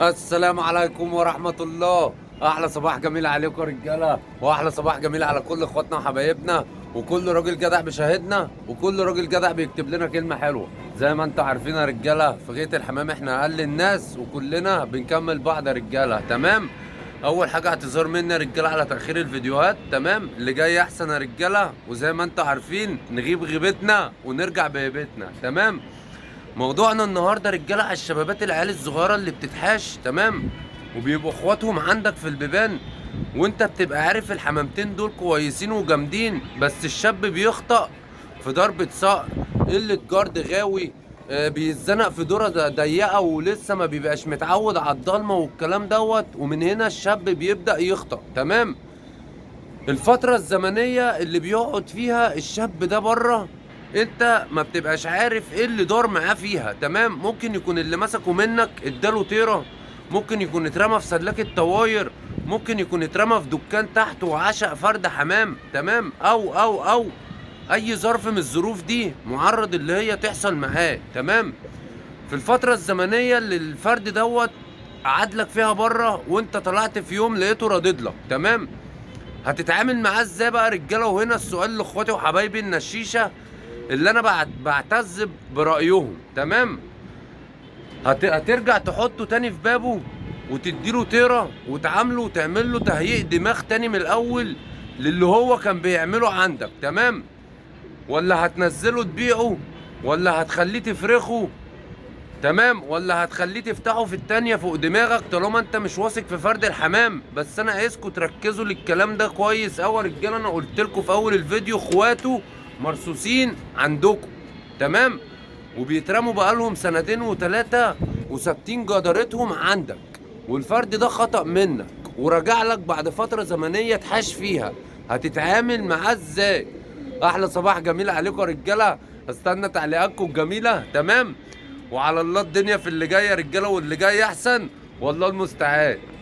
السلام عليكم ورحمة الله. أحلى صباح جميل عليكم يا رجالة، وأحلى صباح جميل على كل إخواتنا وحبايبنا، وكل راجل جدع بيشاهدنا، وكل راجل جدع بيكتب لنا كلمة حلوة. زي ما انتوا عارفين يا رجالة، في غيط الحمام احنا أقل الناس، وكلنا بنكمل بعض يا رجالة. تمام؟ أول حاجة اعتذار مني يا رجالة على تأخير الفيديوهات، تمام؟ اللي جاي أحسن يا رجالة، وزي ما انتوا عارفين نغيب غيبتنا ونرجع بهيبتنا. تمام؟ موضوعنا النهارده رجاله على الشبابات العيال الصغيرة اللي بتتحاش، تمام؟ وبيبقوا اخواتهم عندك في البيبان، وانت بتبقى عارف الحمامتين دول كويسين وجامدين، بس الشاب بيخطأ في ضربة صقر، قلة جارد غاوي، بيتزنق في دورة ضيقة ولسه ما بيبقاش متعود على الضلمة والكلام دوت، ومن هنا الشاب بيبدأ يخطأ. تمام؟ الفترة الزمنية اللي بيقعد فيها الشاب ده بره، انت ما بتبقاش عارف ايه اللي دار معاه فيها. تمام؟ ممكن يكون اللي مسكه منك اداله طيرة، ممكن يكون اترمى في سلاكة طواير، ممكن يكون اترمى في دكان تحت وعشق فرد حمام. تمام؟ او او او اي ظرف من الظروف دي معرض اللي هي تحصل معاه. تمام؟ في الفترة الزمنية اللي الفرد دوت قعد لك فيها بره، وانت طلعت في يوم لقيته رادد لك، تمام؟ هتتعامل معاه ازاي بقى يا رجاله؟ وهنا السؤال لاخواتي وحبايبي النشيشه اللي انا بعتز برايهم. تمام؟ هترجع تحطه تاني في بابه وتديله طيره وتعامله وتعمل له تهيئ دماغ تاني من الاول للي هو كان بيعمله عندك. تمام؟ ولا هتنزله تبيعه، ولا هتخليه تفرخه، تمام؟ ولا هتخليه تفتحه في التانية فوق دماغك طالما انت مش واثق في فرد الحمام. بس انا عايزكم تركزوا للكلام ده كويس اوي يا رجاله. انا قلت لكم في اول الفيديو اخواته مرصوصين عندكم، تمام؟ وبيترموا بقالهم سنتين وتلاتة وثابتين جدارتهم عندك، والفرد ده خطأ منك ورجع لك بعد فترة زمنية تحاش فيها، هتتعامل معاه ازاي؟ احلى صباح جميل عليكم يا رجاله، استنى تعليقاتكم الجميلة. تمام؟ وعلى الله الدنيا في اللي جاي يا رجاله، واللي جاي احسن، والله المستعان.